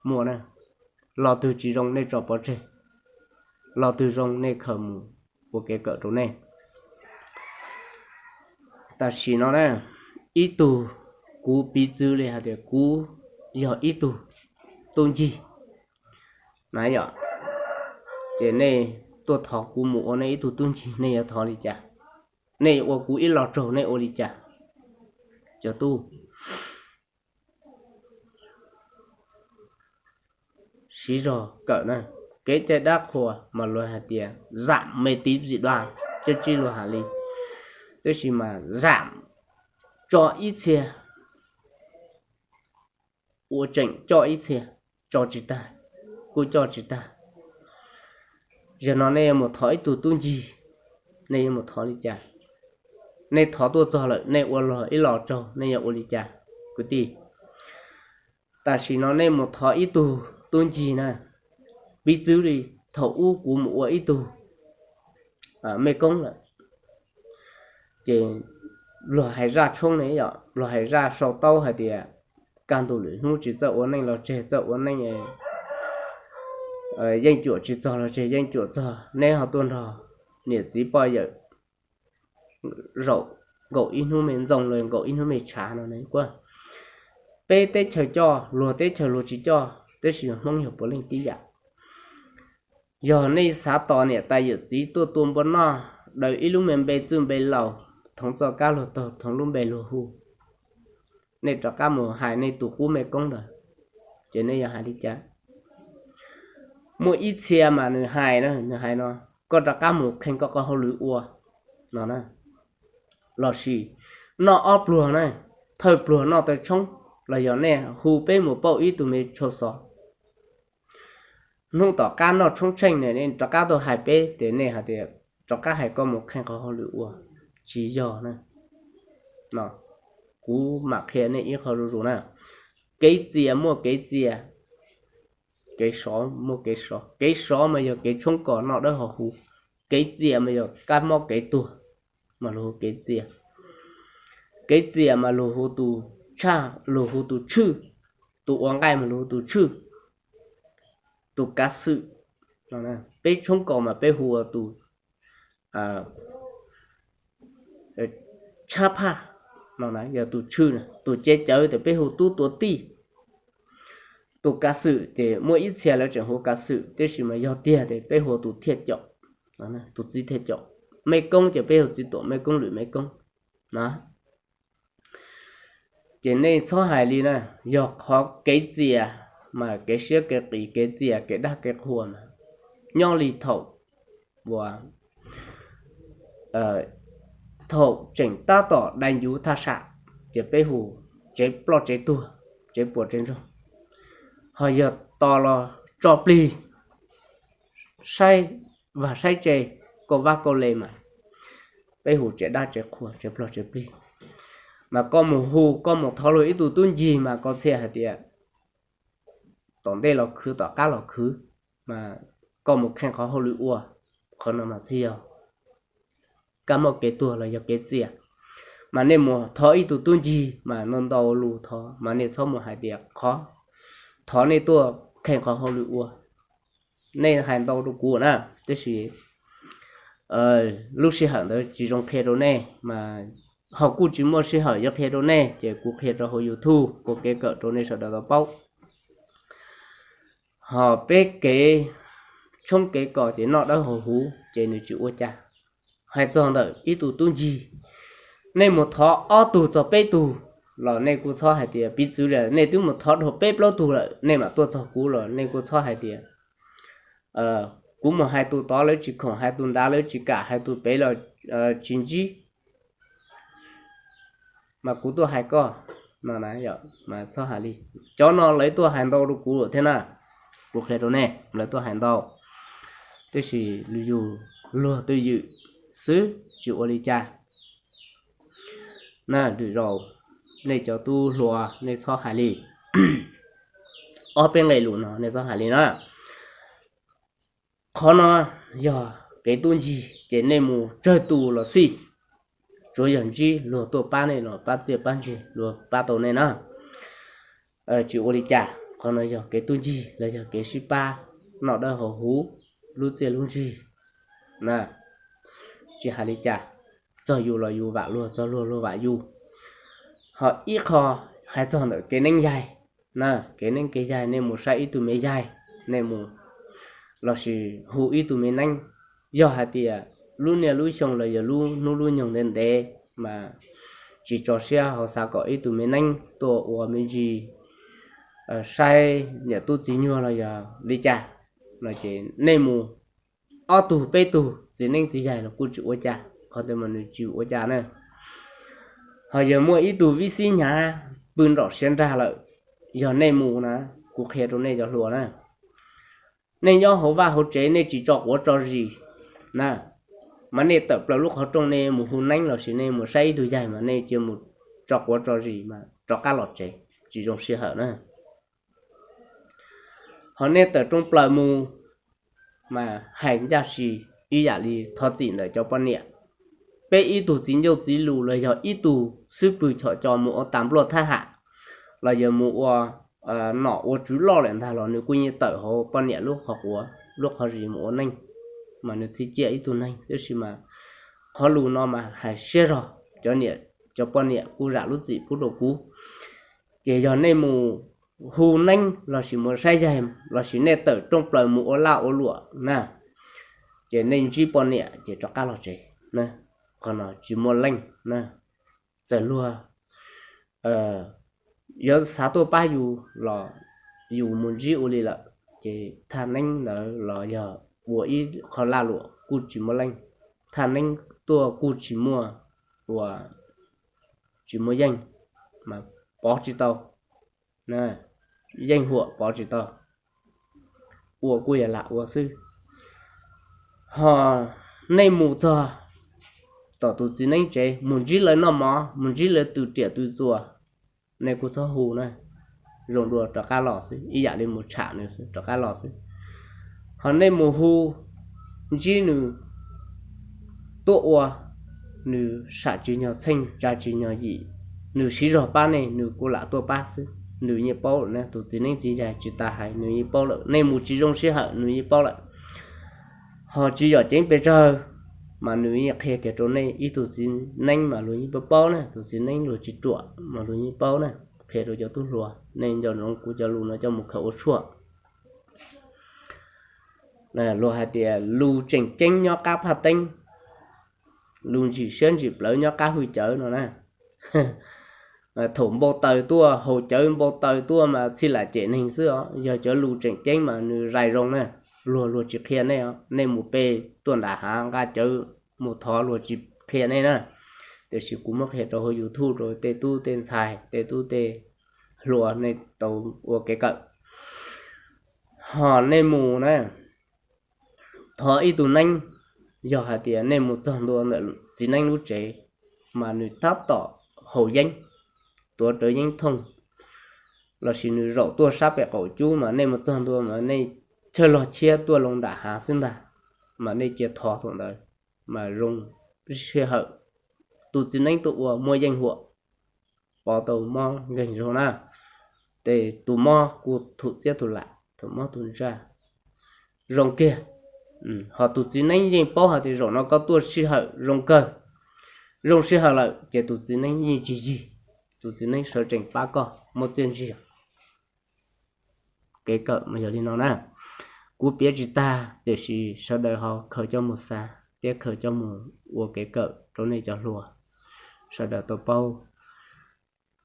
muaj na. Lo twg tsis zoo nej tso pov tseg, lo twg zoo nej khaws mus ua kev kawm rau nej. Tam sim no na, ib tug, kuv piv txwv li hais tias kuv yog ib tug tub ncig na yom, ces nej tuaj thov kuv mus ua nej ib tug tub ncig, nej yuav thov li cas? Nej yuav ua kuv ib lo tsaug nej ua li cas? Cov tub, siv zog kawm na. Kev cai dab qhuas mas luag hais tias zam me tiv zim dua, cov tsib luag hais li, tiam sis mas zam tso ib txhia, ua tseem coj ib txhia, tso tsis tag, kuj coj tsis tag. Zaum no nej yuav mus thov ib tug tub ncig, nej yuav mus thov li cas? Nej thov tuaj txog lawm nej ua luag ib lo tsaug nej yuav ua li cas kwv tij? Tam sim no nej mus thov ib tug tub ncig na, piv txwv li thaum ub kuv mus ua ib tug mej koob lawm, ces luag hais zaj tshoob ne yom, luag hais zaj sau taub hais tias kaj ntug lwm hnub tsis txawj ua neej los tseg txawj ua neej, yeej cuam tsis txog los tseg yeej cuam txog, neb ho tuaj nrog niam txiv poj yawm zaum nkaum ib hnub me ntxoo los nkaum ib hnub me tshav no ne. Peb teb chaws coj, luag teb chaws luag tsis coj, tab sis Hmoob yog puav leej tib yam. Yog nej xav tos niam tais yawm txiv tuaj tua npua noj, daws ib lub me npe txwj npe laus, thoov txoj kab luag taug, thoov lub npe luag hu, nej rov qab mus hais nej tus qub mej koob ntawd, Ces nej yog hais li cas? Muaj ib txhia mas nws hais na, nws hais no, koj rov qab mus kheej koj qhov hauj lwm ua no na, lossis noj ob pluag na, thawj pluag noj taw tshoob, los yog nej hu peb mus pauj ib tug me tshau xov. Hnub tom qab noj tshoob tsheej ne, nej rov qab tuaj hais peb ces nej hais tias rov qab hais koj mus kheej qhov hauj lwm ua. Tsis yog na. No, kuv mam qhia nej ib qho zuj zus na. Kev txias muaj kev txias, kev sov muaj kev sov. Kev sov mas yog kev tshoob kos noj dawb haus huv. Kev txias mas yog kab mob kev tuag, mas luag hu kev txias. Kev txias mas luag hu tus tshaj, luag hu tus tshwj. Tus ua nqaij mas luag hu tus tshwj, tus kav xwm. Peb tshoob kos mas peb hu ua tus tshab phaj, yog tus tshwj. Tus cev cawv ces peb hu tub tuav tij. Tus kav xwm ces muaj ib txhia lawv tseem hu kav xwm, tiam sis mas yog tiag ces peb hu ua tus thiaj caum, tus txiv thiaj caum. Mej koob ces peb hu txiv tuam mej koob, lwm mej koob na. Ces nej txhob hais li na, yog qhov kev txias mas kev siab kev qis, kev txias kev dag kev qhuas mas nyob li thaum uas thaum tseem tab tom dai ncuv thaj sam, ces peb hu tsev ploj tsev tuag, tsev puas tsev ntsoog. Ho yog tos los tso plig, saib vaj saib tse, kauj vab kauj le mas peb hu tsev dab tsev qhua, tsev plog tsev plig. Mas koj mus hu, koj mus thov luag ib tug tub ncig mas koj txhia hais tias tom ntej los khwv, tom qab los khwv, mas koj mus kheej qhov hauj lwm ua. Qhov no mas txhia yog kab mob kev tuag los yog kev txias. Mas nej mus thov ib tug tub ncig mas ntau ntau lus thov, mas nej txhob mus hais tias qhov, thov nej tuaj kheej qhov hauj lwm ua. Nej hais ntau rau kuv na, tiam sis lub sij hawm ntawd tsis zoo qhia rau nej mas, ho kuj tsis muaj sij hawm yuav qhia rau nej, ces kuv qhia rau hauv YouTube ua kev kawm rau nej sawv daws tau paub. Ho peb kev tshoob kev kos ces noj dawb haus huv ces nws tsis ua cas. Hais txog ntawm ib tug tub ncig, nej mus thov ob tug txog peb tug los nej kuj txhob hais tias, piv txwv li nej twb mus thov dhau peb plaub tug lawm, nej mam tuaj txog kuv los nej kuj txhob hais tias, kuv mus hais tus tod lawv tsis khoom, hais tus nrad lawv tsis kam, hais tus pem los tsis ntsib, mas kuv tuaj hais koj no. Txhob hais li. Cov no lawv tuaj hais ntau rau kuv lawm thiab na. Kuv qhia rau nej, lawv tuaj hais ntau, tiam sis yus luag twj ywm xwb, tsis ua li cas. Na, lwm zaus nej cov tub hluas nej txhob hais li. Ob peb nqe lus no nej txhob hais li na. Qhov no yog kev tub ncig ces nej mus tsawg tus los xij, tsuav yog ntsib luag tuaj pab nej los pab txiaj pab ntsig, luag pab tau nej na. Tsis ua li cas, qhov no yog kev tub ncig los yog kev sib pab noj dawb haus huv, lub txiaj lub ntsig na. Tsis hais li cas, txog yus los yus vam luag, txog luag luag vam yus. Ho ib qho hais txog ntawm kev neeb yaig na, kev neeb kev yaig, nej mus saib ib tug me yaig, nej mus lossis hu ib tug me neeb, yog hais tias lub niaj lub xyoo los yog lub hnub lub nyoog ntev ntev mas tsis tso siab hauv xav kom ib tug me neeb tuaj ua me ntsis saib niam tub txiv nyuag los yog li cas, no ces nej mus ob tug peb tug txiv neeb txiv yaig los kuj tsis ua cas, qhov ntawd mas nws tsis ua cas na. Ho yog muaj ib tug vib xib hnyav pw nraum siav nrag lawm, yog nej mus na, kuv qhia rau nej cov hluas na, nej nyob hauv vaj hauv tsev nej tsis tso quav tso zis na, mas nej tawm plaws lub qhov rooj nej mus hu neeb lossis nej mus saib ib tug yaig mas nej cia mus tso quav tso zis mas rov qab los tsev, tsis zoo sij hawm na. Ho nej tawm rooj plaws mus mas hais ncaj si ib yam li thov txim ntawm cov poj niam. Peb ib tug txiv ncauj txiv lus los yog ib tug xwb pwg chom co mus ua tas npluaj thab ham, los yog mus ua nom ua tswv loj lawm ntag los nws kuj yeej tawm hauv poj niam lub qhov quav lub qhov zis mus ua neej, mas nws txhij ciaj ib tug neeg. Tab sis mas qhov lus no mas hais siab zog, cov niam cov poj niam kuj zam lub txim pub rau kuv. Ces yog nej mus hu neeb lossis mus saib yaig lossis nej tawm rooj plaws mus ua laj ua luam na, ces nej ntsib poj niam ces rov qab los tsev. Qhov no tsis muaj leej na. Txawm luag yuav xav tuaj pab yus los yus mus ntsib ua li lawm ces thaj neeb ntawd los yog ua ib qho laj luam kuj tsis muaj leej, thaj neeb tuaj kuj tsis muaj ua, tsis muaj yeej, mas pov tsis tau, yeej huam pov tsis tau, ua kuj yog lam ua xwb. Ho nej mus txog tom tus txiv neeb tsev mus ntsib lawv noj mov, mus ntsib lawv tw riam tw txuas, nej kuj txhob hu na, zoo dua rov qab los xwb, ib yam li mus tsham nws xwb, rov qab los xwb. Ho nej mus hu ntsib nws tuaj ua, nws sam tsis nyog txheej tsa tsis nyog yim, nws siv zog pab nej nws kuj lam tuaj pab xwb. Nws yeej paub lawm na, tus txiv neeb txiv yaig tsis tas hais nws yeej paub lawm, nej mus tsis zoo sij hawm nws yeej paub lawm. Ho tsis yog ceev pes tsawg, mas nws yeej qhia kiag rau nej, ib tug txiv neeb mas luag yeej paub paub na, tus txiv neeb luag tsis ruam mas luag yeej paub na. Qhia rau cov tub hluas, nej nco ntsoov kuv cov lus no coj mus khaws ua tshuaj. Luag hais tias lus tseem ceeb nyob qab phaj teeb, lus ntsim siab ntsim plawv nyob qab hwj cawv no na. Thaum npau taws tuaj, haus cawv npau taws tuaj mas txhij lam cem neeg xwb os. Yog cov lus tseem ceeb mas nws zais zoo na. Luag luag tsis qhia nej os, nej mus pe tuaj nram hav nqa cawv mus thov luag tsis qhia nej na. Tiam sis kuv muab qhia rau hauv YouTube rau tej tub tej ntxhais, tej tub tej hluas nej tau ua kev kawm. Ho nej mus na, thov ib tug neeb, yog hais tias nej mus txog ntua ntawm txiv neeb lub tsev, mas nws tab tom haus yeeb, tuav rawv yeeb thooj, lossis nws zaum tuaj sab pem qaum cub mas nej mus txog ntua mas nej chaw log chiab tuaj loo nram hav xwb ntag, mas nej cia thov thaum ntawd mas zoo sij hawm. Tus txiv neeb tuaj ua muaj yeej huam, pov tau mob nkeeg zoo na, ces tus mob kuj thum txiab tus lam, tus mob tus ntsaj zoo kiag. Ho tus txiv neeb yeej paub hais tias zaum no koj tuaj sij hawm zoo kawg, zoo sij hawm lawm ces tus txiv neeb yeej tsis yig, tus txiv neeb sawv tsees pab koj muaj txiaj ntsig. Kev kawm mas yog li no na. Kuv piav tsis tag tiam sis sawv daws ho khaws coj mus xav thiab khaws coj mus ua kev kawm rau nej cov hluas sawv daws tau paub.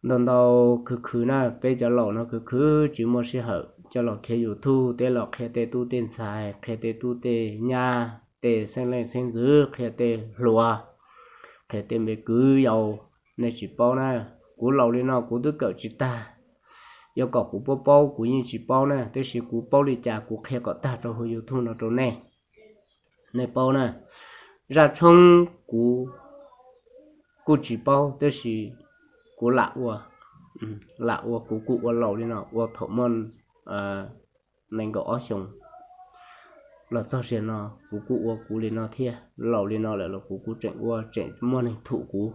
Ntau ntau khwv khwv na, peb cov laus no khwv khwv tsis muaj sij hawm coj los khiav YouTube thiab los qhia tej tub tej ntxhais, qhia tej tub tej nyab, tej xeeb leej xeeb ntxwv, qhia tej hluas, qhia tej me kwv yau, nej tsis paub na. Kuv laus li no kuv twb kawm tsis tag, yuav kom kuv paub paub kuv yeej tsis paub na, tab sis kuv paub li cas kuv qhia kom tag rau hauv YouTube no rau nej, nej paub na. Zaj tshoob kuv kuj tsis paub tab sis kuv lam ua, lam ua, kuv kuj ua laus li no ua thaum muaj nees nkaum ob xyoos los txog zaum no kuv kuj ua kuv li no thiab, laus li no lawm los kuv kuj tseem ua, tseem muaj neeg thum kuv,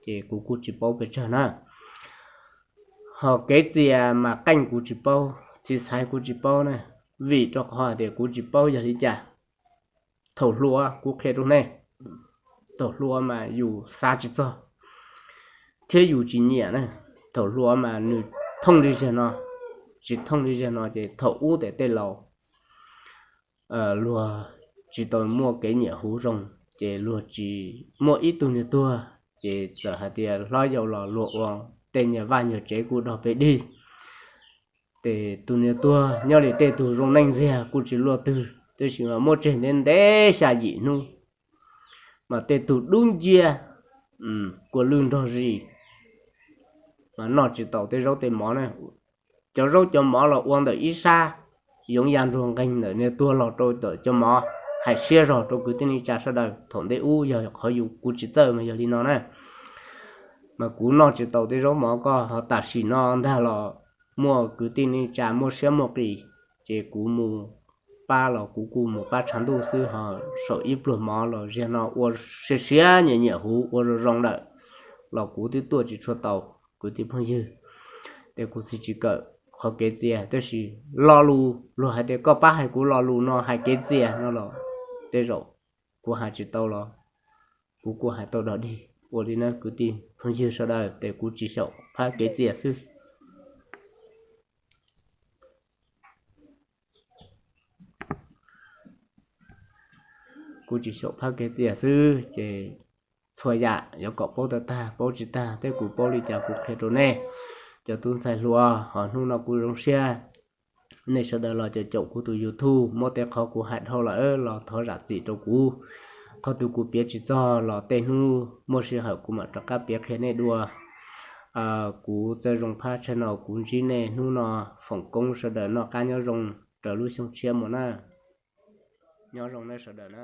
ces kuv kuj tsis paub pes tsawg na. Ho kev txias mas qeej kuv tsis paub, txiv xaiv kuv tsis paub na, vim rau qhov hais tias kuv tsis paub yog li cas. Thaum hluas kuv qhia rau nej, thaum hluas mas yus xav tsis txog thiab yus tsis nyiam na. Thaum hluas mas nws thooj li zaum no, tsis thooj li zaum no ces thaum ub tej laus luag tsis tau muaj kev nyiam huv zoo, ces luag tsis muaj ib tug niag tuag, ces txawm hais tias hlob yau los luag ua tej nyuag vaj nyuag tsev kuj dog pes dig. Ces tus niag tuag nyob li tej tug zoo neej ntxiag kuj tsis luaj twg, tab sis mas muab tseg ntev ntev xya yim hnub, mas tej tug dub nciab, kua lwj nrog zis, mas noj tsis tau tej zaub tej mov na. Cov zaub cov mov los ua ntawm ib sab, yoov ya nruag nqeeg ntawm niag tuag los rau ntawm cov mov. Hais siab zog rau kwv tij neej tsa sawv daws, thaum ntej ub yog qhov yus kuv tsis txawj mas yog li no na. Mas kuv noj tsis tau tej zaub mov ko, ho tam sim no ntag los muaj kwv tij neej tsa muaj siab muaj qis, ces kuv mus pab los kuv kuj mus pab tshav ntuj xwb, ho saum ib pluag mov los zaum no ua siab siab nyiam nyiam huv ua zoo zoo lawm, los kuv twb tuaj tsis tshua tau kwv tij phooj ywg. Ces kuv txiv tsis kawm qhov kev txias, tab sis lo lus luag hais tias koj pab hais kuv lo lus no hais kev txias no los tej zaum kuv hais tsis tau los kuv kuj hais tau dog dig. Ua li na kwv tij phooj ywg sawv daws, ces kuv tsis xyaum phab kev txias xwb. Kuv tsis xyaum phab kev txias xwb, ces txhua yam yuav kom paub tau tag paub tsis tag thiab kuv paub li cas kuv qhia rau nej cov tub ntxhais hluas. Ho hnub no kuv zoo siab Nej sawv daws los caum kuv tus YouTube, muab tej qhov kuv hais dhau lawm los thov zam txim rau kuv. Qhov twg kuv piav tsis txog los tej hnub muaj sij hawm kuv mam rov qab piav qhia nej dua. Kuv Txawj Zoo Phab channel kuv ntsib nej hnub no, foom koob sawv daws noj qab nyob zoo raws lub xyoo tshiab mus na. Nyob zoo nej sawv daws na.